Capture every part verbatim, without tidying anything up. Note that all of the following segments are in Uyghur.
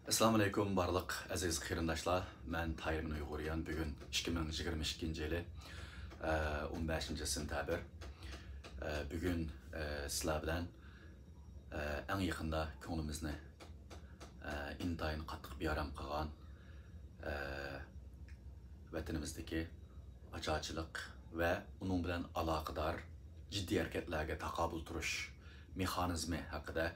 ئەسسالامۇئەلەيكۇم بارلىق ئەزىز قېرىنداشلار. مەن تايىر مىن ئۇيغۇر يان. بۈگۈن ئىككى مىڭ يىگىرمە ئىككىنچى يىلى، ئە، ئون بەشىنچى سېنتەبىر. ئە، بۈگۈن، ئە، سىلەر بىلەن، ئە، ئەڭ يېقىندا كۆڭلىمىزنى، ئە، ئىنتايىن قاتتىق بىئارام قىلغان، ئە، ۋەتىنىمىزدىكى ئاچارچىلىق ۋە ئۇنىڭ بىلەن ئالاقىدار جىددىي ھەرىكەتلەرگە تاقابىل تۇرۇش مېخانىزمى ھەققىدە،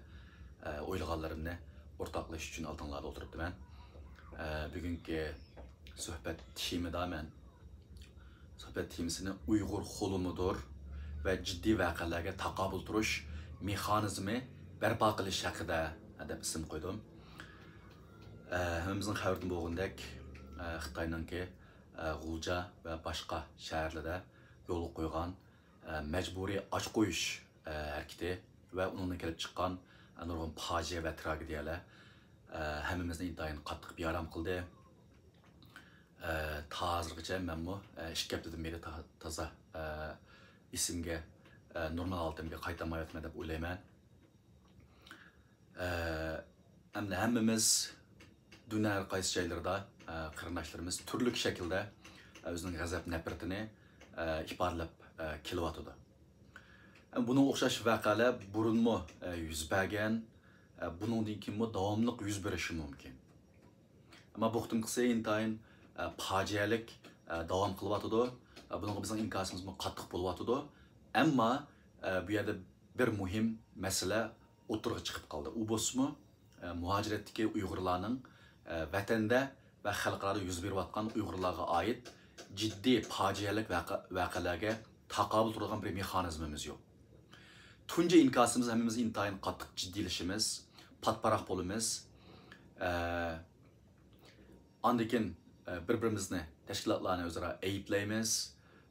ئە، ئويلىغانلىرىمنى ئورتاقلىشىش ئۈچۈن ئالدىڭلاردا ئولتۇرۇپتىمەن. ئە، بۈگۈنكى سۆھبەت تېمىدا مەن سۆھبەت تېمىسىنى ئۇيغۇر خۇلۇمىدۇر ۋە جىددىي ۋەقەلەرگە تاقابىل تۇرۇش مېخانىزمى بەرپا قىلىش ھەققىدە دەپ ئىسىم قويدۇم. ئە، ھەممىمىزنىڭ خەۋىرىدىن بولغىنىدەك، ئە، خىتاينىڭكى، ئە، غۇلجا ۋە باشقا شەھەرلەردە يولغا قويغان، ئە، مەجبۇرىي ئاچ قويۇش، ئە، ھەرىكىتى ۋە ئۇنىڭدىن كېلىپ چىققان، ئە، نۇرغۇن پاجىئە ۋە تراگېدىيەلەر، ئە، ھەممىمىزنى ئىنتايىن قاتتىق بىئارام قىلدى. ئە، تا ھازىرغىچە مەنمۇ، ئە، ئىككى ھەپتىدىن بېرى تا-، تازا، ئە، ئېسىمگە، ئە، نورمال ھالىتىمگە قايتالمايۋاتىمەن دەپ ئويلايمەن. ئە، ئەمدى ھەممىمىز دۇنيا ھەر قايسى جايلىرىدا، ئە، قېرىنداشلىرىمىز تۈرلۈك شەكىلدە، ئە، ئۆزىنىڭ غەزەپ نەپرىتىنى، ئە، ئىپادىلەپ، ئە، كېلىۋاتىدۇ. ئە، بۇنىڭغا ئوخشاش ۋەقەلەر بۇرۇنمۇ، ئە، يۈز بەرگەن، ئە، بۇنىڭدىن كېيىنمۇ داۋاملىق يۈز بېرىشى مۇمكىن. ئەمما بۇ قېتىمقىسى ئىنتايىن، ئە، پاجىئەلىك، ئە، داۋام قىلىۋاتىدۇ. ئە، بۇنىڭغا بىزنىڭ ئىنكاسىمىزمۇ قاتتىق بولۇۋاتىدۇ. ئەمما، ئە، بۇ يەردە بىر مۇھىم مەسىلە ئوتتۇرىغا چىقىپ قالدى. ئۇ بولسىمۇ، ئە، مۇھاجىرەتتىكى ئۇيغۇرلارنىڭ، ئە، ۋەتەندە ۋە خەلقئارادا يۈز بېرىۋاتقان ئۇيغۇرلارغا ئائىت جىددىي پاجىئەلىك ۋەقە-، ۋەقەلەرگە تاقابىل تۇرىدىغان بىر مېخانىزمىمىز يوق. تۇنجى ئىنكاسىمىز ھەممىمىز ئىنتايىن قاتتىق جىددىيلىشىمىز، پاتپاراق بولىمىز. ئە، ئاندىن كېيىن، ئە، بىر-بىرىمىزنى، تەشكىلاتلارنى ئۆزئارا ئەيىبلەيمىز.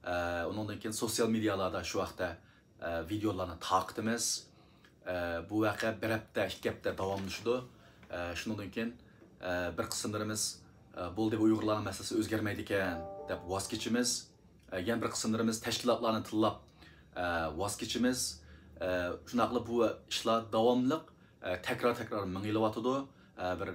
ئە، ئۇنىڭدىن كېيىن سوتسىيال مېدىيالاردا شۇ ھەقتە، ئە، ۋىدېئولارنى تارقىتىمىز. ئە، بۇ ۋەقە بىر ھەپتە، ئىككى ھەپتە داۋاملىشىدۇ. ئە، شۇنىڭدىن كېيىن، ئە، بىر قىسىملىرىمىز، ئە، بولدى، بۇ ئۇيغۇرلارنىڭ مەسىلىسى ئۆزگەرمەيدىكەن دەپ ۋاز كېچىمىز. ئە، يەنە بىر قىسىملىرىمىز تەشكىلاتلارنى تىللاپ، ئە، ۋاز كېچىمىز. ئە، شۇنداقلا بۇ ئىشلار داۋاملىق، ئە، تەكرار-تەكرار مېڭىۋاتىدۇ. ئە، بىر،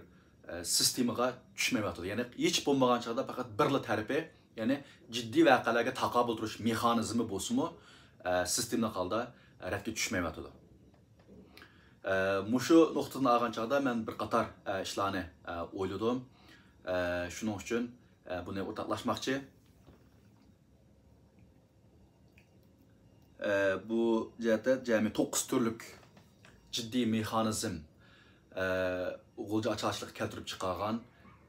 ئە، سىستېمىغا چۈشمەيۋاتىدۇ. يەنى ھېچ بولمىغان چاغدا پەقەت بىرلا تەرىپى، يەنى جىددىي ۋەقەلەرگە تاقابىل تۇرۇش مېخانىزمى بولسىمۇ، ئە، سىستېمىلىق ھالدا رەتكە چۈشمەيۋاتىدۇ. ئە، مۇشۇ نۇقتىدىن ئالغان چاغدا مەن بىر قاتار، ئە، ئىشلارنى، ئە، ئويلىدىم. ئە، شۇنىڭ ئۈچۈن، ئە، بۇنى ئورتاقلاشماقچى. ئە، بۇ جەھەتتە جەمئىي توققۇز تۈرلۈك جىددىي مېخانىزم، ئە، غۇلجا ئاچارچىلىقى كەلتۈرۈپ چىقارغان،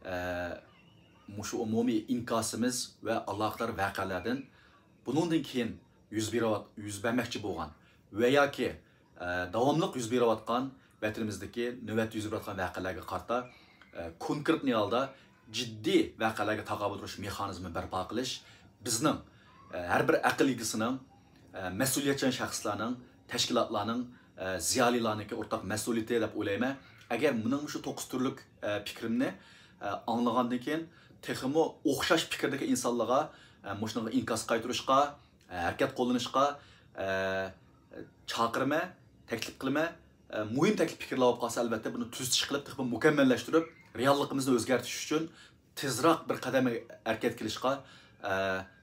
ئە، مۇشۇ ئومۇمىي ئىنكاسىمىز ۋە ئالاقىدار ۋەقەلەردىن بۇنىڭدىن كېيىن يۈز بېرىۋات-، يۈز بەرمەكچى بولغان ۋە ياكى، ئە، داۋاملىق يۈز بېرىۋاتقان ۋەتىنىمىزدىكى نۆۋەتتە يۈز بېرىۋاتقان ۋەقەلەرگە قارىتا، ئە، كونكرېتنى ھالدا جىددىي ۋەقەلەرگە تاقابىل تۇرۇش مېخانىزمى بەرپا قىلىش بىزنىڭ، ئە، ھەر بىر ئەقىل ئىگىسىنىڭ، ئە، مەسئۇلىيەتچان شەخسلەرنىڭ، تەشكىلاتلارنىڭ، ئە، زىيالىيلارنىڭكى ئورتاق مەسئۇلىيىتى دەپ ئويلايمەن. ئەگەر مېنىڭ مۇشۇ توققۇز تۈرلۈك، ئە، پىكرىمنى، ئە، ئاڭلىغاندىن كېيىن تېخىمۇ ئوخشاش پىكىردىكى ئىنسانلارغا، ئە، مۇشۇنىڭغا ئىنكاس قايتۇرۇشقا، ئە، ھەرىكەت قوللىنىشقا، ئە، چاقىرىمەن، تەكلىپ قىلىمەن. ئە، مۇھىم تەكلىپ پىكىرلەر بولۇپ قالسا، ئەلۋەتتە بۇنى تۈزىتىش قىلىپ، تېخىمۇ مۇكەممەللەشتۈرۈپ، رېئاللىقىمىزنى ئۆزگەرتىش ئۈچۈن تېزراق بىر قەدەم ھەرىكەتكە كېلىشقا، ئە،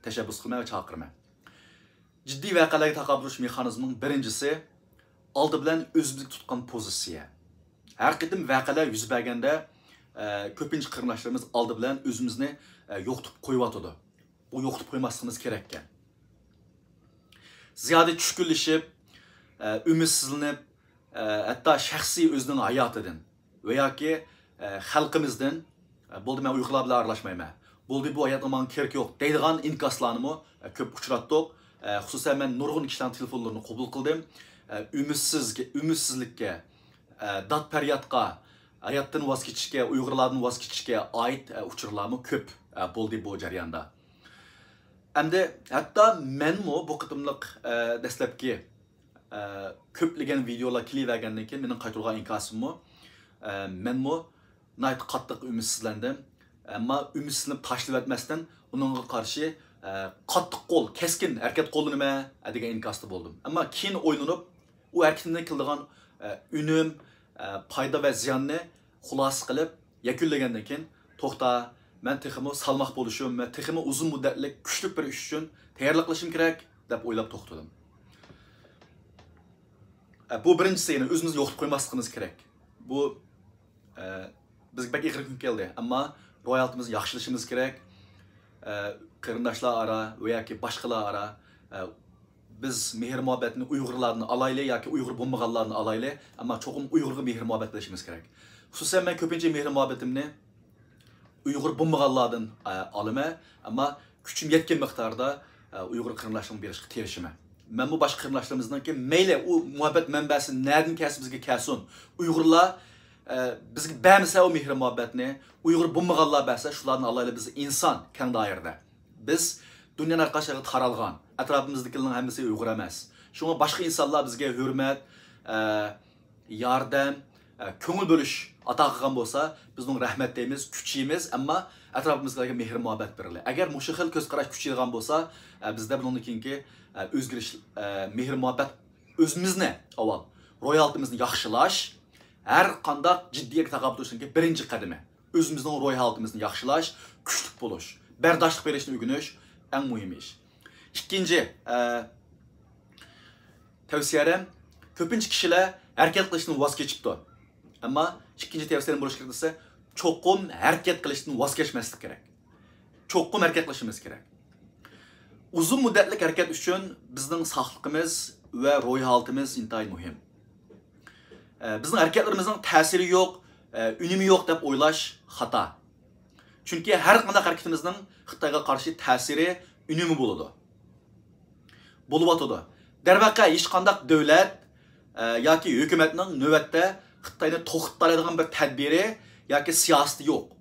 تەشەببۇس قىلىمەن ۋە چاقىرىمەن. جىددىي ۋەقەلەرگە تاقابىل تۇرۇش مېخانىزمىنىڭ بىرىنچىسى، ئالدى بىلەن ئۆزىمىزگە تۇتقان پوزىتسىيە. ھەر قېتىم ۋەقەلەر يۈز بەرگەندە، ئە، كۆپىنچە قېرىنداشلىرىمىز ئالدى بىلەن ئۆزىمىزنى، ئە، يوقىتىپ قويۇۋاتىدۇ. بۇ يوقىتىپ قويماسلىقىمىز كېرەككەن. زىيادە چۈشكۈنلىشىپ، ئە، ئۈمىدسىزلىنىپ، ئە، ھەتتا شەخسىي ئۆزىنىڭ ھاياتىدىن ۋە ياكى، ئە، خەلقىمىزدىن، ئە، «بولدى، مەن ئۇيغۇرلار بىلەن ئارىلاشمايمەن. بولدى، بۇ ھاياتنىڭ ماڭا كېرىكى يوق» دەيدىغان ئىنكاسلارنىمۇ، ئە، كۆپ ئۇچراتتۇق. ئە، خۇسۇسەن مەن نۇرغۇن كىشىلەرنىڭ تېلېفونلىرىنى قوبۇل قىلدىم. ئە، ئۈمىدسىزگە-، ئۈمىدسىزلىككە، ئە، داد-پەريادقا، ھاياتتىن ۋاز كېچىشكە، ئۇيغۇرلاردىن ۋاز كېچىشكە ئائىت، ئە، ئۇچۇرلارمۇ كۆپ، ئە، بولدى بۇ جەرياندا. ئەمدى ھەتتا مەنمۇ بۇ قېتىملىق، ئە، دەسلەپكى، ئە، كۆپلىگەن ۋىدېئولار كېلىۋەرگەندىن كېيىن مېنىڭ قايتۇرغان ئىنكاسىممۇ، ئە، مەنمۇ ناھايىتى قاتتىق ئۈمىدسىزلەندىم. ئەمما ئۈمىدسىزلىنىپ تاشلىۋەتمەستىن، ئۇنىڭغا قارشى، ئە، قاتتىق قول، كەسكىن ھەرىكەت قوللىنىمەن، ئە، دېگەن ئىنكاستا بولدۇم. ئەمما كېيىن ئويلىنىپ، ئۇ ھەرىكىتىمدىن كېلىدىغان، ئە، ئۈنۈم، ئە، پايدا ۋە زىياننى خۇلاسە قىلىپ، يەكۈنلىگەندىن كېيىن، توختا، مەن تېخىمۇ سالماق بولۇشۇم ۋە تېخىمۇ ئۇزۇن مۇددەتلىك كۈچلۈك بىر ئىش ئۈچۈن تەييارلىق قىلىشىم كېرەك، دەپ ئويلاپ توختىدىم. ئە، بۇ بىرىنچىسى، يەنى ئۆزىمىزنى يوقىتىپ قويماسلىقىمىز كېرەك. بۇ، ئە، بىزگە بەك ئېغىر كۈن كەلدى. ئەمما روھ ھالىتىمىزنى ياخشىلىشىمىز كېرەك. ئە، قېرىنداشلار ئارا ۋە ياكى باشقىلار ئارا، ئە، بىز مېھىر-مۇھەببەتنى ئۇيغۇرلاردىن ئالايلى ياكى ئۇيغۇر بولمىغانلاردىن ئالايلى، ئەمما چوقۇم ئۇيغۇرغا مېھىر-مۇھەببەت بېرىشىمىز كېرەك. خۇسۇسەن مەن كۆپىنچە مېھىر-مۇھەببىتىمنى ئۇيغۇر بولمىغانلاردىن، ئە، ئالىمەن، ئەمما كۈچۈم يەتكەن مىقداردا، ئە، ئۇيغۇر قېرىنداشلىرىمغا بېرىشقا تىرىشىمەن. مەن بۇ باشقا قېرىنداشلىرىمىزنىڭكى مەيلى ئۇ مۇھەببەت مەنبەسى نەدىن كەلسە بىزگە كەلسۇن، ئۇيغۇرلار، ئە، بىزگە بەرمىسە ئۇ مېھىر-مۇھەببەتنى، ئۇيغۇر بولمىغانلار بەرسە، شۇلاردىن ئالايلى، بىز ئىنسان كەڭ دائىرىدە. بىز دۇنيانىڭ ھەر قايسى يېرىگە تارالغان، ئەتراپىمىزدىكىلەرنىڭ ھەممىسى ئۇيغۇر ئەمەس. شۇڭا باشقا ئىنسانلار بىزگە ھۆرمەت، ئە، ياردەم، ئە، كۆڭۈل بۆلۈش ئاتا قىلغان بولسا، بىز ئۇنىڭغا رەھمەت دەيمىز، كۈچىيىمىز، ئەمما ئەتراپىمىزدىكىلەرگە مېھىر-مۇھەببەت بېرىلى. ئەگەر مۇشۇ خىل كۆز قاراش كۈچىيىدىغان بولسا، ئە، بىزدە بۇنىڭدىن كېيىنكى، ئە، ئۆزگىرىش، ئە، مېھىر-مۇھەببەت ئۆزىمىزنى ئاۋۋال روھ ھالىتىمىزنى ياخشىلاش، ھەر قانداق جىددىيەتكە تاقابىل تۇرۇشنىڭكى بىرىنچى قەدىمى. ئۆزىمىزنىڭ روھ ھالىتىمىزنى ياخشىلاش، كۈچلۈك بولۇش، بەرداشلىق بېرىشنى ئۆگىنىش ئەڭ مۇھىم ئىش. ئىككىنچى، ئە، تەۋسىيەم، كۆپىنچە كىشىلەر ھەرىكەت قىلىشتىن ۋاز كېچىپتۇ. ئەمما ئىككىنچى تەۋسىيەم بولۇشى كېرەك دېسە، چوقۇم ھەرىكەت قىلىشتىن ۋاز كەچمەسلىك كېرەك. چوقۇم ھەرىكەت قىلىشىمىز كېرەك. ئۇزۇن مۇددەتلىك ھەرىكەت ئۈچۈن بىزنىڭ ساقلىقىمىز ۋە روھىي ھالىتىمىز ئىنتايىن مۇھىم. ئە، بىزنىڭ ھەرىكەتلىرىمىزنىڭ تەسىرى يوق، ئە، ئۈنۈمى يوق دەپ ئويلاش خاتا. چۈنكى ھەر قانداق ھەرىكىتىمىزنىڭ خىتايغا قارشى تەسىرى، ئۈنۈمى بولىدۇ. بولۇۋاتىدۇ. دەرۋەقە، ھېچقانداق دۆلەت، ئە، ياكى ھۆكۈمەتنىڭ نۆۋەتتە خىتاينى توختىتالايدىغان بىر تەدبىرى ياكى سىياسىتى يوق.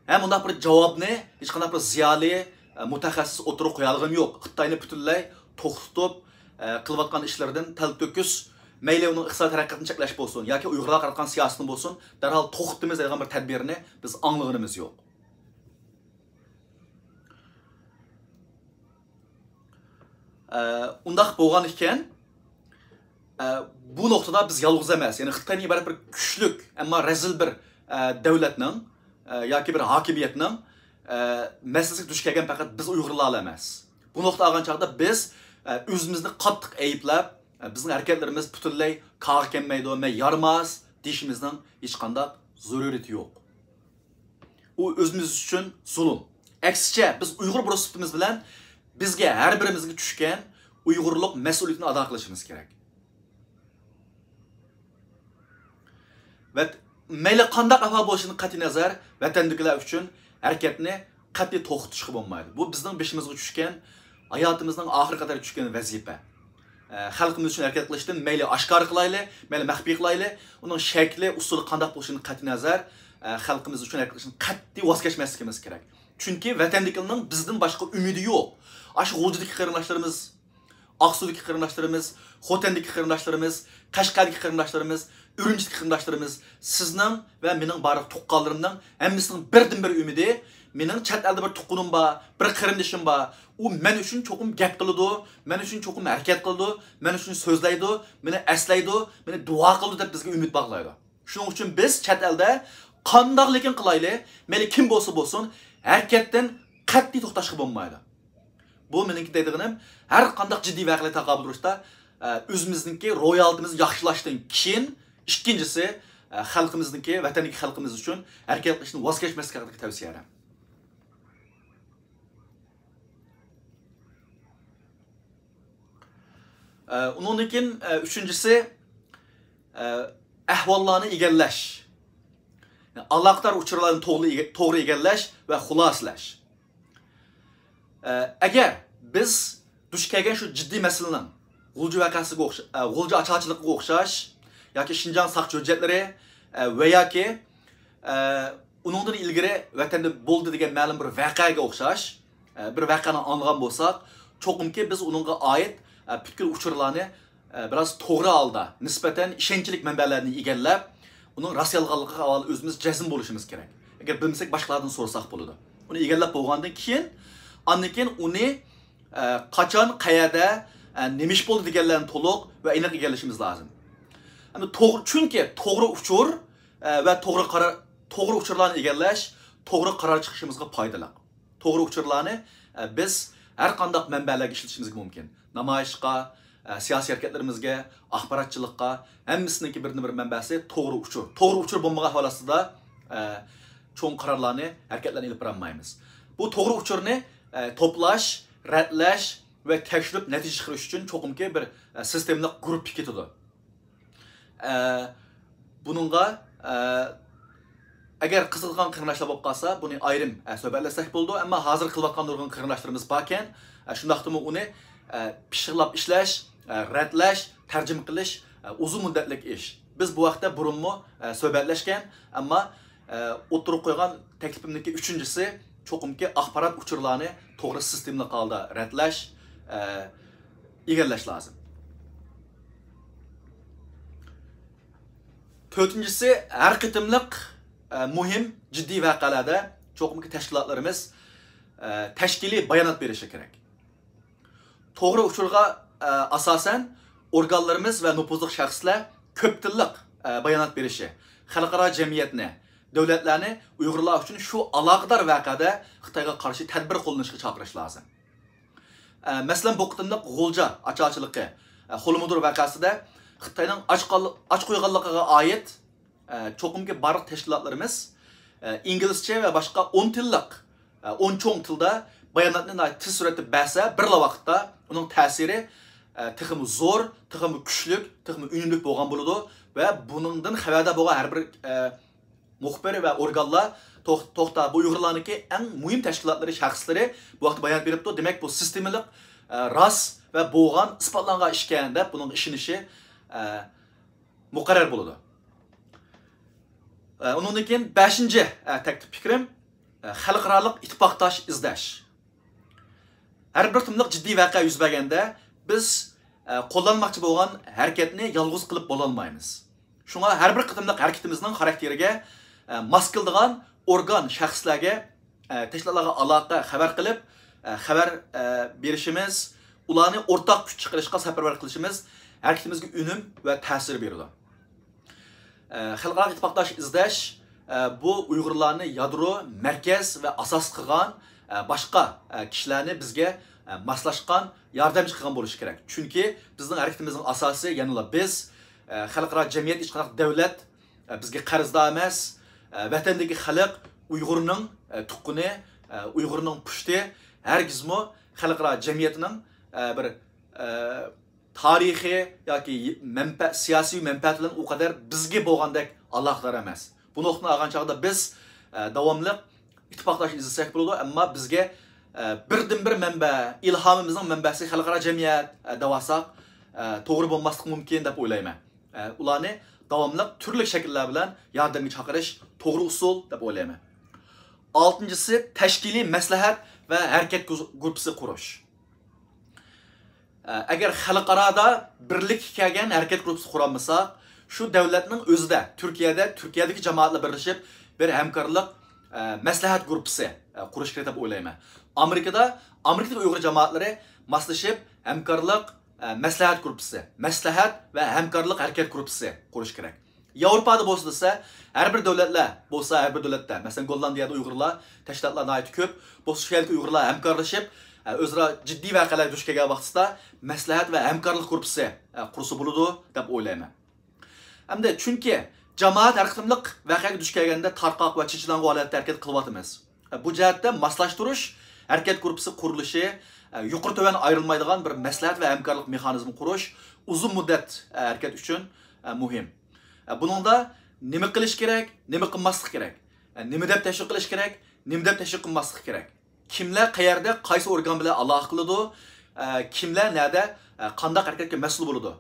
ھەم ئۇنداق بىر جاۋابنى ھېچقانداق بىر زىيالىي، ئە، مۇتەخەسسىس ئوتتۇرىغا قويالىغىنى يوق. خىتاينى پۈتۈنلەي توختىتىپ، ئە، قىلىۋاتقان ئىشلىرىدىن تەلتۆكۈس، مەيلى ئۇنىڭ ئىقتىسادىي تەرەققىياتىنى چەكلەش بولسۇن ياكى ئۇيغۇرلارغا قاراتقان سىياسىتىنى بولسۇن، دەرھال توختىتىمىز دەيدىغان بىر تەدبىرنى بىز ئاڭلىغىنىمىز يوق. ئە، ئۇنداق بولغان ئىكەن، ئە، بۇ نۇقتىدا بىز يالغۇز ئەمەس، يەنى خىتايدىن ئىبارەت بىر كۈچلۈك، ئەمما رەزىل بىر، ئە، دۆلەتنىڭ، ئە، ياكى بىر ھاكىمىيەتنىڭ، ئە، مەسىلىسىگە دۇچ كەلگەن پەقەت بىز ئۇيغۇرلارلا ئەمەس. بۇ نۇقتا ئالغان چاغدا بىز، ئە، ئۆزىمىزنى قاتتىق ئەيىبلەپ، ئە، بىزنىڭ ھەرىكەتلىرىمىز پۈتۈنلەي كارغا كەلمەيدۇ، مەن يارىماس دېيىشىمىزنىڭ ھېچقانداق زۆرۈرىيىتى يوق. ئۇ ئۆزىمىز ئۈچۈن زۇلۇم. ئەكسىچە، بىز ئۇيغۇر بولۇش سۈپىتىمىز بىلەن بىزگە، ھەر بىرىمىزگە چۈشكەن ئۇيغۇرلۇق مەسئۇلىيىتىنى ئادا قىلىشىمىز كېرەك. ۋە مەيلى قانداق ئەھۋال بولۇشىدىن قەتئىينەزەر، ۋەتەندىكىلەر ئۈچۈن ھەرىكەتنى قەتئىي توختىتىشقا بولمايدۇ. بۇ بىزنىڭ بېشىمىزغا چۈشكەن، ھاياتىمىزنىڭ ئاخىرى قەدەر چۈشكەن ۋەزىپە. ئە، خەلقىمىز ئۈچۈن ھەرىكەت قىلىشتىن مەيلى ئاشكارا قىلايلى، مەيلى مەخپىي قىلايلى، ئۇنىڭ شەكلى، ئۇسۇلى قانداق بولۇشىدىن قەتئىينەزەر، ئە، خەلقىمىز ئۈچۈن ھەرىكەت قىلىشتىن قەتئىي ۋاز كەچمەسلىكىمىز كېرەك. چۈنكى ۋەتەندىكىلەرنىڭ بىزدىن باشقا ئۈمىدى يوق. ئاشۇ غۇلجىدىكى قېرىنداشلىرىمىز، ئاقسۇدىكى قېرىنداشلىرىمىز، خوتەندىكى قېرىنداشلىرىمىز، قەشقەردىكى قېرىنداشلىرىمىز، ئۈرۈمچىدىكى قېرىنداشلىرىمىز، سىزنىڭ ۋە مېنىڭ بارلىق تۇغقانلىرىمنىڭ ھەممىسىنىڭ بىردىنبىر ئۈمىدى، مېنىڭ چەت ئەلدە بىر تۇغقىنىم بار، بىر قېرىندىشىم بار. ئۇ مەن ئۈچۈن چوقۇم گەپ قىلىدۇ، مەن ئۈچۈن چوقۇم ھەرىكەت قىلىدۇ، مەن ئۈچۈن سۆزلەيدۇ، مېنى ئەسلەيدۇ، مېنى دۇئا قىلىدۇ دەپ بىزگە ئۈمىد باغلايدۇ. شۇنىڭ ئۈچۈن بىز چەت ئەلدە قانداقلىكىن قىلايلى، مەيلى كىم بولسا بولسۇن، ھەرىكەتتىن قەتئىي توختاشقا بولمايدۇ. بۇ مېنىڭكى دەيدىغىنىم، ھەر قانداق جىددىي ۋەقەلەرگە تاقابىل تۇرۇشتا، ئە، ئۆزىمىزنىڭكى روھىي ھالىتىمىزنى ياخشىلاشتىن كېيىن، ئىككىنچىسى، ئە، خەلقىمىزنىڭكى، ۋەتەندىكى خەلقىمىز ئۈچۈن ھەرىكەت قىلىشتىن ۋاز كەچمەسلىك ھەققىدىكى تەۋسىيەلەر. ئە، ئۇنىڭدىن كېيىن، ئە، ئۈچىنچىسى، ئە، ئەھۋاللارنى ئىگىلەش. ئالاقىدار ئۇچۇرلارنى توغرا ئىگە-، توغرا ئىگىلەش ۋە خۇلاسىلەش. ئە، ئەگەر بىز دۇچ كەلگەن شۇ جىددىي مەسىلىنىڭ غۇلجا ۋەقەسىگە ئوخشا-، ئە، غۇلجا ئاچارچىلىقىغا ئوخشاش ياكى شىنجاڭ ساقچى ھۆججەتلىرى، ئە، ۋە ياكى، ئە، ئۇنىڭدىن ئىلگىرى ۋەتەندە بولدى دېگەن مەلۇم بىر ۋەقەگە ئوخشاش، ئە، بىر ۋەقەنى ئاڭلىغان بولساق، چوقۇمكى بىز ئۇنىڭغا ئائىت، ئە، پۈتكۈل ئۇچۇرلارنى، ئە، بىراز توغرا ھالدا، نىسبەتەن ئىشەنچلىك مەنبەلەردىن ئىگىلەپ، ئۇنىڭ راست يالغانلىقىغا ئاۋۋال ئۆزىمىز جەزم بولۇشىمىز كېرەك. ئەگەر بىلمىسەك، باشقىلاردىن سورىساق بولىدۇ. ئۇنى ئىگىلەپ بولغاندىن كېيىن، ئاندىن كېيىن ئۇنى، ئە، قاچان، قەيەردە، ئە، نېمە ئىش بولدى دېگەنلەرنى تولۇق ۋە ئېنىق ئىگىلىشىمىز لازىم. ئەمدى توغرا، چۈنكى توغرا ئۇچۇر، ئە، ۋە توغرا قارار توغرا ئۇچۇرلارنى ئىگىلەش توغرا قارار چىقىشىمىزغا پايدىلىق. توغرا ئۇچۇرلارنى، ئە، بىز ھەر قانداق مەنبەلەرگە ئىشلىتىشىمىزگە مۇمكىن. نامايىشقا، ئە، سىياسىي ھەرىكەتلىرىمىزگە، ئاخباراتچىلىققا، ھەممىسىنىڭكى بىردىنبىر مەنبەسى توغرا ئۇچۇر. توغرا ئۇچۇر بولمىغان ئەھۋال ئاستىدا، ئە، چوڭ قارارلارنى، ھەرىكەتلەرنى ئېلىپ بارالمايمىز. بۇ توغرا ئۇچۇرنى، ئە، توپلاش، رەتلەش ۋە تەكشۈرۈپ نەتىجە چىقىرىش ئۈچۈن چوقۇمكى بىر، ئە، سىستېمىلىق گۇرۇپپا پىكىتىدۇ. ئە، بۇنىڭغا، ئە، ئەگەر قىزىقىدىغان قېرىنداشلار بولۇپ قالسا، بۇنى ئايرىم، ئە، سۆھبەتلەشسەك بولىدۇ. ئەمما ھازىر قىلىۋاتقان نۇرغۇن قېرىنداشلىرىمىز باركەن، ئە، شۇنداقتىمۇ ئۇنى، ئە، پىششىقلاپ ئىشلەش، ئە، رەتلەش، تەرجىمە قىلىش، ئە، ئۇزۇن مۇددەتلىك ئىش. بىز بۇ ھەقتە بۇرۇنمۇ، ئە، سۆھبەتلەشكەن، ئەمما، ئە، ئوتتۇرىغا قويغان تەكلىپىمدىكى ئۈچىنچىسى، چوقۇمكى ئاخبارات ئۇچۇرلارنى توغرا سىستېمىلىق ھالدا رەتلەش، ئە، ئىگىلەش لازىم. تۆتىنچىسى، ھەر قېتىملىق، ئە، مۇھىم، جىددىي ۋەقەلەردە چوقۇمكى تەشكىلاتلىرىمىز، ئە، تەشكىلىي بايانات بېرىشى كېرەك. توغرا ئۇچۇرغا، ئە، ئاساسەن ئورگانلىرىمىز ۋە نوپۇزلۇق شەخسلەر كۆپ تىللىق، ئە، بايانات بېرىشى، خەلقئارا جەمئىيەتنى، دۆلەتلەرنى ئۇيغۇرلار ئۈچۈن شۇ ئالاقىدار ۋەقەدە خىتايغا قارشى تەدبىر قوللىنىشقا چاقىرىش لازىم. ئە، مەسىلەن، بۇ قېتىملىق غۇلجا ئاچارچىلىقى، ئە، خولمۇدۇر ۋەقەسىدە خىتاينىڭ ئاچ قال-، ئاچ قويغانلىقىغا ئائىت، ئە، چوقۇمكى بارلىق تەشكىلاتلىرىمىز، ئە، ئىنگلىزچە ۋە باشقا ئون تىللىق، ئە، ئون چوڭ تىلدا باياناتنى ناھايىتى تېز سۈرئەتتە بەرسە، بىرلا ۋاقىتتا ئۇنىڭ تەسىرى، ئە، تېخىمۇ زور، تېخىمۇ كۈچلۈك، تېخىمۇ ئۈنۈملۈك بولغان بولىدۇ ۋە بۇنىڭدىن خەۋەردار بولغان ھەر بىر، ئە، مۇخبىر ۋە ئورگانلار، توخ-، توختا، بۇ ئۇيغۇرلارنىڭكى ئەڭ مۇھىم تەشكىلاتلىرى، شەخسلىرى بۇ ھەقتە بايانات بېرىپتۇ. دېمەك، بۇ سىستېمىلىق، ئە، راست ۋە بولغان، ئىسپاتلانغان ئىشكەن دەپ بۇنىڭغا ئىشىنىشى، ئە، مۇقەررەر بولىدۇ. ئە، ئۇنىڭدىن كېيىن بەشىنچى، ئە، تەكلىپ پىكرىم، ئە، خەلقئارالىق ئىتتىپاقداش ئىزدەش. ھەر بىر قېتىملىق جىددىي ۋەقە يۈز بەرگەندە، بىز، ئە، قوللانماقچى بولغان ھەرىكەتنى يالغۇز قىلىپ بولالمايمىز. شۇڭا ھەر بىر قېتىملىق ھەرىكىتىمىزنىڭ خاراكتېرىگە، ئە، ماس كېلىدىغان ئورگان، شەخسلەرگە، ئە، تەشكىلاتلارغا ئالاقە، خەۋەر قىلىپ، ئە، خەۋەر، ئە، بېرىشىمىز، ئۇلارنى ئورتاق كۈچ چىقىرىشقا سەپەرۋەر قىلىشىمىز ھەرىكىتىمىزگە ئۈنۈم ۋە تەسىر بېرىدۇ. ئە، خەلقئارا ئىتتىپاقداش ئىزدەش، ئە، بۇ ئۇيغۇرلارنى يادرو، مەركەز ۋە ئاساس قىلغان، ئە، باشقا، ئە، كىشىلەرنى بىزگە، ئە، ماسلاشقان، ياردەمچى قىلغان بولۇشى كېرەك. چۈنكى بىزنىڭ ھەرىكىتىمىزنىڭ ئاساسى يەنىلا بىز، ئە، خەلقئارا جەمئىيەت، ھېچقانداق دۆلەت، ئە، بىزگە قەرزدار ئەمەس. ئە، ۋەتەندىكى خەلق ئۇيغۇرنىڭ، ئە، تۇغقىنى، ئە، ئۇيغۇرنىڭ پۇشتى، ھەرگىزمۇ خەلقئارا جەمئىيەتنىڭ، ئە، بىر، ئە، تارىخىي ياكى مەنپە-، سىياسىي مەنپەئەت بىلەن ئۇ قەدەر بىزگە بولغاندەك ئالاقىدار ئەمەس. بۇ نۇقتىنى ئالغان چاغدا بىز، ئە، داۋاملىق ئىتتىپاقداش ئىزدىسەك بولىدۇ، ئەمما بىزگە، ئە، بىردىنبىر مەنبە، ئىلھامىمىزنىڭ مەنبەسى خەلقئارا جەمئىيەت، ئە، دەۋالساق، ئە، توغرا بولماسلىقى مۇمكىن دەپ ئويلايمەن. ئە، ئۇلارنى داۋاملىق تۈرلۈك شەكىللەر بىلەن ياردەمگە چاقىرىش توغرا ئۇسۇل دەپ ئويلايمەن. ئالتىنچىسى، تەشكىلىي مەسلىھەت ۋە ھەرىكەت گۇز-، گۇرۇپپىسى قۇرۇش. ئە، ئەگەر خەلقئارادا بىرلىككە كەلگەن ھەرىكەت گۇرۇپپىسى قۇرالمىساق، شۇ دۆلەتنىڭ ئۆزىدە، تۈركىيەدە، تۈركىيەدىكى جامائەتلەر بىرلىشىپ بىر ھەمكارلىق، ئە، مەسلىھەت گۇرۇپپىسى، ئە، قۇرۇش كېرەك دەپ ئويلايمەن. ئامېرىكىدا، ئامېرىكىدىكى ئۇيغۇر جامائەتلىرى ماسلىشىپ ھەمكارلىق، ئە، مەسلىھەت گۇرۇپپىسى، مەسلىھەت ۋە ھەمكارلىق ھەرىكەت گۇرۇپپىسى قۇرۇش كېرەك. ياۋروپادا بولسا دېسە، ھەر بىر دۆلەتلەر بولسا، ھەر بىر دۆلەتتە، مەسىلەن، گوللاندىيەدە ئۇيغۇرلار، تەشكىلاتلار ناھايىتى كۆپ. بولسا شۇ يەردىكى ئۇيغۇرلار ھەمكارلىشىپ، ئە، ئۆزئارا جىددىي ۋەقەلەرگە دۇچ كەلگەن ۋاقتىسىدا مەسلىھەت ۋە ھەمكارلىق گۇرۇپپىسى، ئە، قۇرسا بولىدۇ دەپ ئويلايمەن. ئەمدى چۈنكى جامائەت ھەر قېتىملىق ۋەقەگە دۇچ كەلگەندە تارقاق ۋە چېچىلاڭغۇ ھالەتتە ھەرىكەت قىلىۋاتىمىز. ئە، بۇ جەھەتتە ماسلاشتۇرۇش ھەرىكەت گۇرۇپپىسى قۇرۇلۇشى، ئە، يۇقىرى تۆۋەن ئايرىلمايدىغان بىر مەسلىھەت ۋە ھەمكارلىق مېخانىزمى قۇرۇش ئۇزۇن مۇددەت، ئە، ھەرىكەت ئۈچۈن، ئە، مۇھىم. ئە، بۇنىڭدا نېمە قىلىش كېرەك، نېمە قىلماسلىق كېرەك؟ ئە، نېمە دەپ تەشۋىق قىلىش كېرەك، نېمە دەپ تەشۋىق قىلماسلىق كېرەك؟ كىملەر قەيەردە، قايسى ئورگان بىلەن ئالاقە قىلىدۇ؟ ئە، كىملەر نەدە، ئە، قانداق ھەرىكەتكە مەسئۇل بولىدۇ؟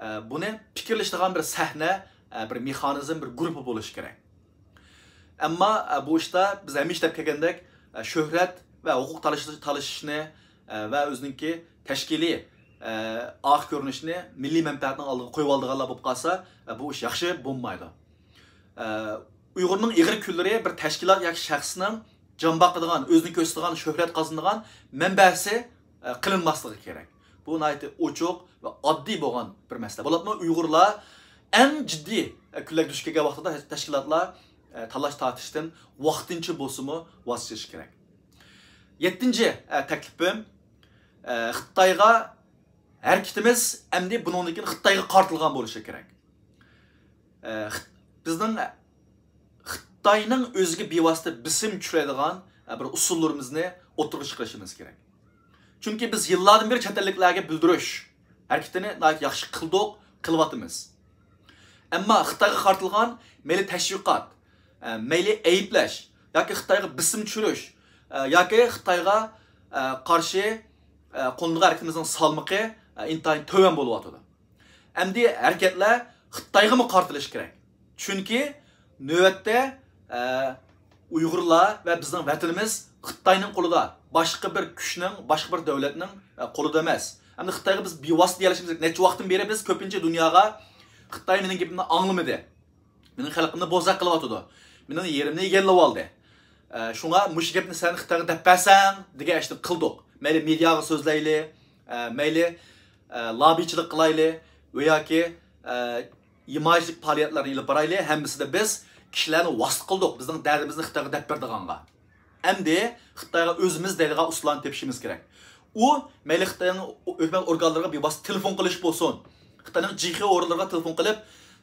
ئە، بۇنى پىكىرلىشىدىغان بىر سەھنە، ئە، بىر مېخانىزم، بىر گۇرۇپپا بولۇشى كېرەك. ئەمما، ئە، بۇ ئىشتا بىز ھەممە ئىش دەپ كەلگەندەك، ئە، شۆھرەت ۋە ھوقۇق تالىشىش-، تالىشىشنى، ئە، ۋە ئۆزىنىڭكى تەشكىلىي، ئە، ئارقا كۆرۈنۈشىنى مىللىي مەنپەئەتنىڭ ئالدىغا قويۇۋالىدىغانلار بولۇپ قالسا، ئە، بۇ ئىش ياخشى بولمايدۇ. ئە، ئۇيغۇرنىڭ ئېغىر كۈنلىرى بىر تەشكىلات ياكى شەخسنىڭ جان باقىدىغان، ئۆزىنى كۆرسىتىدىغان، شۆھرەت قازىنىدىغان مەنبەسى، ئە، قىلىنماسلىقى كېرەك. بۇ ناھايىتى ئوچۇق ۋە ئاددىي بولغان بىر مەسىلە. بولۇپمۇ ئۇيغۇرلار ئەڭ جىددىي، ئە، كۈنلەرگە دۇچ كەلگەن ۋاقتىدا تەشكىلاتلار، ئە، تالاش تارتىشتىن ۋاقتىنچە بولسىمۇ ۋاز كېچىش كېرەك. يەتتىنچى، ئە، تەكلىپىم، ئە، خىتايغا ھەرىكىتىمىز ئەمدى بۇنىڭدىن كېيىن خىتايغا قارىتىلغان بولۇشى كېرەك. ئە، خىت-، بىزنىڭ خىتاينىڭ ئۆزىگە بىۋاسىتە بېسىم چۈشۈرەيدىغان، ئە، بىر ئۇسۇللىرىمىزنى ئوتتۇرىغا چىقىرىشىمىز كېرەك. چۈنكى بىز يىللاردىن بېرى چەت ئەللىكلەرگە بىلدۈرۈش ھەرىكىتىنى ناھايىتى ياخشى قىلدۇق، قىلىۋاتىمىز. ئەمما خىتايغا قارىتىلغان مەيلى تەشۋىقات، ئە، مەيلى ئەيىبلەش ياكى خىتايغا بېسىم چۈشۈرۈش، ئە، ياكى خىتايغا، ئە، قارشى، ئە، قوللىنىدىغان ھەرىكىتىمىزنىڭ سالمىقى، ئە، ئىنتايىن تۆۋەن بولۇۋاتىدۇ. ئەمدى ھەرىكەتلەر خىتايغىمۇ قارىتىلىشى كېرەك. چۈنكى نۆۋەتتە، ئە، ئۇيغۇرلار ۋە بىزنىڭ ۋەتىنىمىز خىتاينىڭ قولىدا، باشقا بىر كۈچنىڭ، باشقا بىر دۆلەتنىڭ، ئە، قولىدا ئەمەس. ئەمدى خىتايغا بىز بىۋاسىتە دېيەلىشىمىز كېرەك. نەچچە ۋاقىتتىن بېرى بىز كۆپىنچە دۇنياغا خىتاي مېنىڭ گېپىمنى ئاڭلىمىدى، مېنىڭ خەلقىمنى بوزەك قىلىۋاتىدۇ، مېنىڭ يېرىمنى ئىگىلىۋالدى. ئە، شۇڭا مۇشۇ گەپنى سەن خىتايغا دەپ بەرسەڭ دېگەن ئىشنى قىلدۇق. مەيلى مېدىياغا سۆزلەيلى، ئە، مەيلى، ئە، لاببىچىلىك قىلايلى ۋە ياكى، ئە، ئىماژلىق پائالىيەتلەرنى ئېلىپ بارايلى، ھەممىسىدە بىز كىشىلەرنى ۋاسىتە قىلدۇق، بىزنىڭ دەردىمىزنى خىتايغا دەپ بېرىدىغانغا. ئەمدى خىتايغا ئۆزىمىز دەيدىغان ئۇسۇللارنى تېپىشىمىز كېرەك. ئۇ مەيلى خىتاينىڭ ھۆكۈمەت ئورگانلىرىغا بىۋاسىتە تېلېفون قىلىش بولسۇن، خىتاينىڭ جىخې ئورۇنلىرىغا تېلېفون قىلىپ،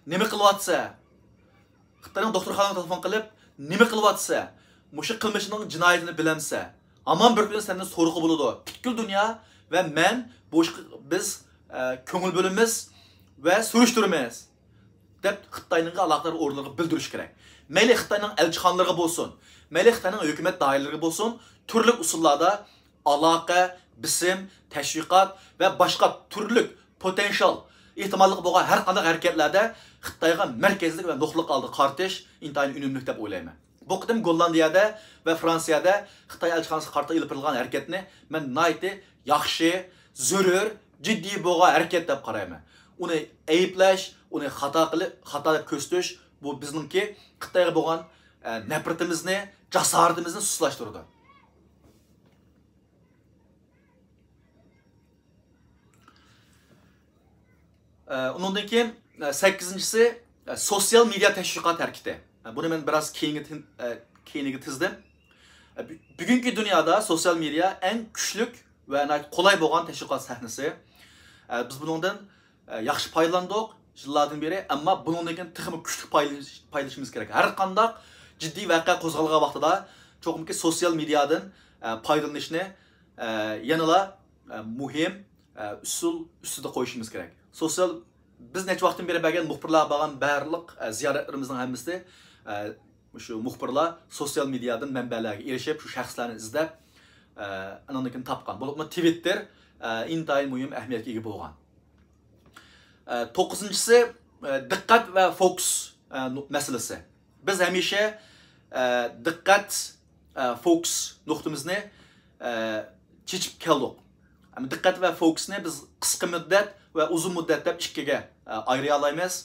نېمە قىلىۋاتىسە؟ خىتاينىڭ دوختۇرخانىغا تېلېفون قىلىپ، نېمە قىلىۋاتىسە؟ مۇشۇ قىلمىشىنىڭ جىنايىتىنى بىلەمسە؟ ھامان بىر كۈنى سەندىن سورىغۇ بولىدۇ. پۈتكۈل دۇنيا ۋە مەن بۇ ئىشقا بىز، ئە، كۆڭۈل بۆلىمىز ۋە سۈرۈشتۈرىمىز، دەپ خىتاينىڭ ئالاقىدار ئورۇنلىرىغا بىلدۈرۈش كېرەك. مەيلى خىتاينىڭ ئەلچىخانىلىرىغا بولسۇن، مەيلى خىتاينىڭ ھۆكۈمەت دائىرىلىرىگە بولسۇن، تۈرلۈك ئۇسۇللاردا ئالاقە، بېسىم، تەشۋىقات ۋە باشقا تۈرلۈك پوتېنشال، ئېھتىماللىقى بولغان ھەر قانداق ھەرىكەتلەردە خىتايغا مەركەزلىك ۋە نۇقتىلىق ھالدا قارىتىش ئىنتايىن ئۈنۈملۈك دەپ ئويلايمەن. بۇ قېتىم گوللاندىيەدە ۋە فرانسىيەدە خىتاي ئەلچىخانىسىغا قارىتا ئېلىپ بېرىلغان ھەرىكەتنى مەن ناھايىتى ياخشى، زۆرۈر، جىددىي بولغان ھەرىكەت دەپ قارايمەن. ئۇنى ئەيىبلەش، ئۇنى خاتا قىلىپ، خاتا دەپ كۆرسىتىش، بۇ بىزنىڭكى خىتايغا بولغان، ئە، نەپرىتىمىزنى، جاسارىتىمىزنى سۇسلاشتۇرىدۇ. ئە، ئۇنىڭدىن كېيىن، ئە، سەككىزىنچىسى، ئە، سوتسىيال مېدىيا تەشۋىقات ھەرىكىتى. ئە، بۇنى مەن بىراز كېيىنگە تىن-، ئە، كېيىنگە تىزدىم. ئە، بۈ-، بۈگۈنكى دۇنيادا سوتسىيال مېدىيا ئەڭ كۈچلۈك ۋە ناھايىتى قولاي بولغان تەشۋىقات سەھنىسى. ئە، بىز بۇنىڭدىن، ئە، ياخشى پايدىلاندۇق يىللاردىن بېرى، ئەمما بۇنىڭدىن كېيىن تېخىمۇ كۈچلۈك پايدىلىنىش-، پايدىلىنىشىمىز كېرەك. ھەر قانداق جىددىي ۋەقە قوزغالغان ۋاقتىدا چوقۇمكى سوتسىيال مېدىيادىن، ئە، پايدىلىنىشنى، ئە، يەنىلا، ئە، مۇھىم، ئە، ئۇسۇل ئۈستىدە قويۇشىمىز كېرەك. سوتسىيال، بىز نەچچە ۋاقىتتىن بېرى بەرگەن مۇخبىرلار بارغان بارلىق، ئە، زىيارەتلىرىمىزنىڭ ھەممىسى، ئە، مۇشۇ مۇخبىرلار سوتسىيال مېدىيادىن مەنبەلەرگە ئېرىشىپ، شۇ شەخسلەرنى ئىزدەپ، ئە، ئانىڭدىن كېيىن تاپقان. بولۇپمۇ تىۋىتتېر، ئە، ئىنتايىن مۇھىم ئەھمىيەتكە ئىگە بولغان. ئە، توققۇزىنچىسى، ئە، دىققەت ۋە فوكۇس، ئە، نۇ-، مەسىلىسى. بىز ھەمىشە، ئە، دىققەت، ئە، فوكۇس نۇقتىمىزنى، ئە، چېچىپ كەلدۇق. ئەمما دىققەت ۋە فوكۇسنى بىز قىسقا مۇددەت ۋە ئۇزۇن مۇددەت دەپ ئىككىگە، ئە، ئايرىيالايمىز.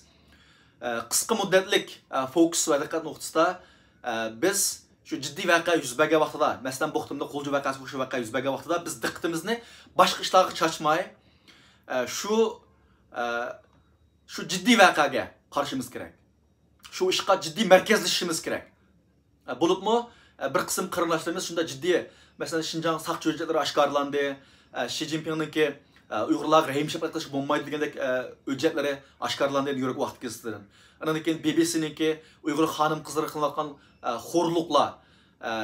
ئە، قىسقا مۇددەتلىك، ئە، فوكۇس ۋە دىققەت نۇقتىسىدا، ئە، بىز شۇ جىددىي ۋەقە يۈز بەرگەن ۋاقتىدا، مەسىلەن، بۇ قېتىمدا غۇلجا ۋەقەسى، مۇشۇ ۋەقە يۈز بەرگەن ۋاقتىدا بىز دىققىتىمىزنى باشقا ئىشلارغا چاچماي، ئە، شۇ، ئە، شۇ جىددىي ۋەقەگە قارىشىمىز كېرەك. شۇ ئىشقا جىددىي مەركەزلىشىشىمىز كېرەك. ئە، بولۇپمۇ، ئە، بىر قىسىم قېرىنداشلىرىمىز شۇنداق جىددىي، مەسىلەن، شىنجاڭ ساقچى ھۆججەتلىرى ئاشكارىلاندى، ئە، شى جىنپىڭنىڭكى، ئە، ئۇيغۇرلارغا رەھىم شەپقەت قىلىشقا بولمايدۇ دېگەندەك، ئە، ھۆججەتلىرى ئاشكارىلاندى نيۇ يورك ۋاقىت گېزىتىدىن. ئاندىن كېيىن بى بى سىنىڭكى ئۇيغۇر خانىم قىزلىرىغا قىلىنىۋاتقان، ئە، خورلۇقلار، ئە،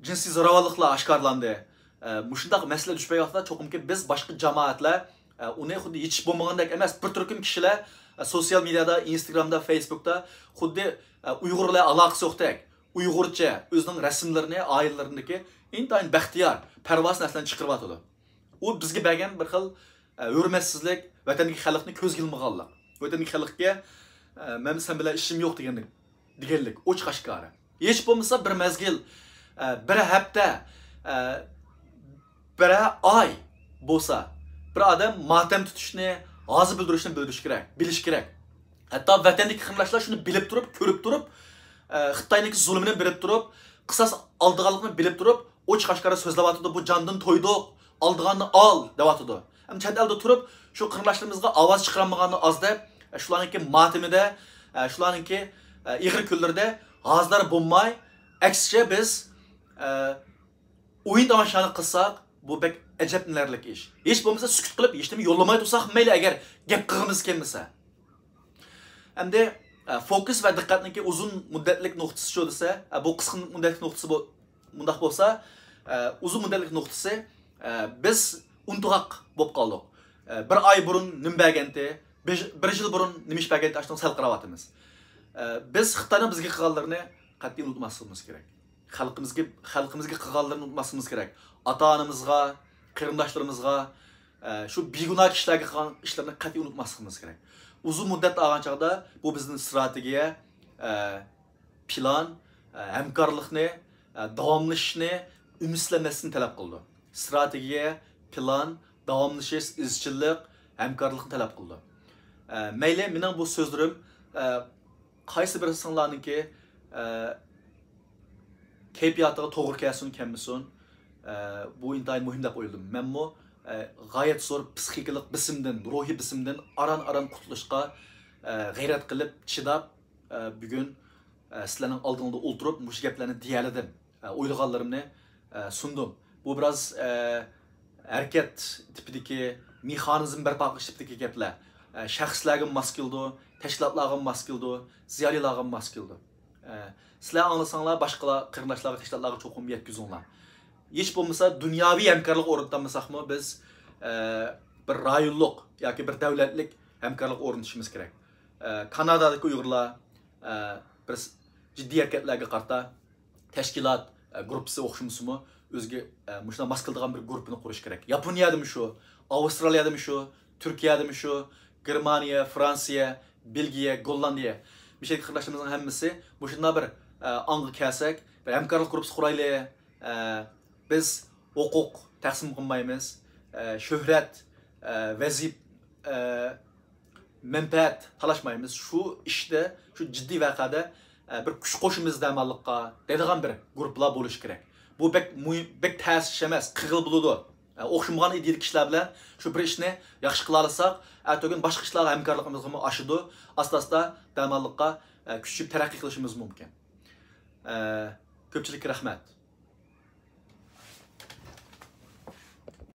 جىنسىي زوراۋانلىقلار ئاشكارىلاندى. ئە، مۇشۇنداق مەسىلە دۇچ كەلگەن ۋاقىتتا چوقۇمكى بىز باشقا جامائەتلەر، ئە، ئۇنى خۇددى ھېچ بولمىغاندەك ئەمەس، بىر تۈركۈم كىشىلەر، ئە، سوتسىيال مېدىيادا، ئىنستاگرامدا، فېيسبۇكتا خۇددى، ئە، ئۇيغۇر بىلەن ئالاقىسى يوقتەك، ئۇيغۇرچە ئۆزىنىڭ رەسىملىرىنى، ئائىلىلىرىندىكى ئىنتايىن بەختىيار، پەرۋاسىز نەرسىلەرنى چىقىرىۋاتىدۇ. ئۇ بىزگە بەرگەن بىر خىل، ئە، ھۆرمەتسىزلىك، ۋەتەندىكى خەلقنى كۆزگە ئىلمىغانلىق، ۋەتەندىكى خەلققە، ئە، مەن سەن بىلەن ئىشىم يوق دېگەنلىك، دېگەنلىك ئوچۇق ئاشكارا. ھېچ بولمىسا بىر مەزگىل، ئە، بىر ھەپتە، ئە، بىر ئاي بولسا، بىر ئادەم ماتەم تۇتۇشنى، ھازا بىلدۈرۈشنى بىلدۈرۈش كېرەك، بىلىش كېرەك. ھەتتا ۋەتەندىكى قېرىنداشلار شۇنى بىلىپ تۇرۇپ، كۆرۈپ تۇرۇپ، ئە، خىتاينىڭكى زۇلۇمىنى بىلىپ تۇرۇپ، قىساس ئالىدىغانلىقىنى بىلىپ تۇرۇپ، ئوچۇق ئاشكارا سۆزلەۋاتىدۇ، بۇ جاندىن تويدۇق، ئالىدىغاننى ئال دەۋاتىدۇ. ئەمدى چەت ئەلدە تۇرۇپ، شۇ قېرىنداشلىرىمىزغا ئاۋاز چىقىرالمىغاننى ئاز دەپ، ئە، شۇلارنىڭكى ماتىمىدە، ئە، شۇلارنىڭكى، ئېغىر كۈنلىرىدە ھازىلار بولماي، ئەكسىچە بىز ئويۇن تاماشانى قىلساق، بۇ بەك ئەجەبلىنەرلىك ئىش. ھېچ بولمىسا سۈكۈت قىلىپ، ھېچنېمە يوللىماي تۇرساق مەيلى، ئەگەر گەپ قىلغىمىز كەلمىسە. ئەمدى ئە، فوكۇس ۋە دىققەتنىڭكى ئۇزۇن مۇددەتلىك نۇقتىسى شۇ دېسە، ئە، بۇ قىسقا مۇددەتلىك نۇقتىسى بۇ، مۇنداق بولسا، ئە، ئۇزۇن مۇددەتلىك نۇقتىسى، ئە، بىز ئۇنتۇغاق بولۇپ قالدۇق. ئە، بىر ئاي بۇرۇن نېمە بەرگەنتى، بىر، بىر يىل بۇرۇن نېمە ئىش بەرگەنتى، ئاشۇنى سەل قاراۋاتىمىز. ئە، بىز خىتاينىڭ بىزگە قىلغانلىرىنى قەتئىي ئۇنتۇماسلىقىمىز كېرەك. خەلقىمىزگە، خەلقىمىزگە قىلغانلىرىنى ئۇنتۇماسلىقىمىز كېرەك. ئاتا-ئانىمىزغا، قېرىنداشلىرىمىزغا، ئە، شۇ بىگۇناھ كىشىلەرگە قىلغان ئىشلىرىنى قەتئىي ئۇنتۇماسلىقىمىز كېرەك. ئۇزۇن مۇددەت ئالغان چاغدا بۇ بىزدىن ئىستراتېگىيە، ئە، پىلان، ئە، ھەمكارلىقنى، ئە، داۋاملىشىشنى ئۈمىدسىزلەنمەسلىكنى تەلەپ قىلىدۇ. ئىستراتېگىيە، پىلان، داۋاملىشىش، ئىزچىللىق، ھەمكارلىقنى تەلەپ قىلىدۇ. ئە، مەيلى، مېنىڭ بۇ سۆزلىرىم، ئە، قايسى بىرسىڭلارنىڭكى، ئە، كەيپىياتىغا توغرا كەلسۇن، كەلمىسۇن، ئە، بۇ ئىنتايىن مۇھىم دەپ ئويلىدىم. مەنمۇ، ئە، غايەت زور پسىخىكىلىق بېسىمدىن، روھىي بېسىمدىن ئاران-ئاران قۇتۇلۇشقا، ئە، غەيرەت قىلىپ، چىداپ، ئە، بۈگۈن، ئە، سىلەرنىڭ ئالدىڭلاردا ئولتۇرۇپ، مۇشۇ گەپلەرنى دېيەلىدىم. ئە، ئويلىغانلىرىمنى، ئە، سۇندۇم. بۇ بىراز، ئە، ھەرىكەت تىپىدىكى، مېخانىزم بەرپا قىلىش تىپىدىكى گەپلەر. ئە، شەخسلەرگە ماس كېلىدۇ، تەشكىلاتلارغا ماس كېلىدۇ، زىيالىيلارغا ماس كېلىدۇ. ئە، سىلەر ئاڭلىساڭلار، باشقىلار، قېرىنداشلارغا، تەشكىلاتلارغا چوقۇم يەتكۈزۈڭلار. ھېچ بولمىسا دۇنياۋى ھەمكارلىق ئورنىتالمىساقمۇ، بىز، ئە، بىر رايونلۇق ياكى بىر دۆلەتلىك ھەمكارلىق ئورنىتىشىمىز كېرەك. ئە، كانادادىكى ئۇيغۇرلار، ئە، بىر س-، جىددىي ھەرىكەتلەرگە قارىتا تەشكىلات، ئە، گۇرۇپپىسى ئوخشىمىسىمۇ، ئۆزىگە، ئە، مۇشۇنداق ماس كېلىدىغان بىر گۇرۇپپىنى قۇرۇش كېرەك. ياپونىيەدىمۇ شۇ، ئاۋسترالىيەدىمۇ شۇ، تۈركىيەدىمۇ شۇ، گېرمانىيە، فرانسىيە، بېلگىيە، گوللاندىيە. مۇشۇ قېرىنداشلىرىمىزنىڭ ھەممىسى مۇشۇنداق بىر، ئە، ئاڭغا كەلسەك، بىر ھەمكارلىق گۇرۇپپىسى قۇرايلى. ئە، بىز ھوقۇق تەقسىم قىلمايمىز، ئە، شۆھرەت، ئە، ۋەزىپ-، ئە، مەنپەئەت تالاشمايمىز. شۇ ئىشتا، شۇ جىددىي ۋەقەدە، ئە، بىر كۈچ قوشىمىز دەماللىققا دەيدىغان بىر گۇرۇپپىلار بولۇشى كېرەك. بۇ بەك مۇھىم، بەك تەس ئىش ئەمەس، قىلغىلى بولىدۇ. ئە، ئوخشىمىغان ئىدىيەدىكى كىشىلەر بىلەن شۇ بىر ئىشنى ياخشى قىلالىساق، ئەتىگۈن باشقا ئىشلارغا ھەمكارلىقىمىزغىمۇ ئاشىدۇ. ئاستا-ئاستا دەماللىققا، ئە، كۈچىيىپ تەرەققىي قىلىشىمىز مۇمكىن. ئە، كۆپچىلىككە رەھمەت.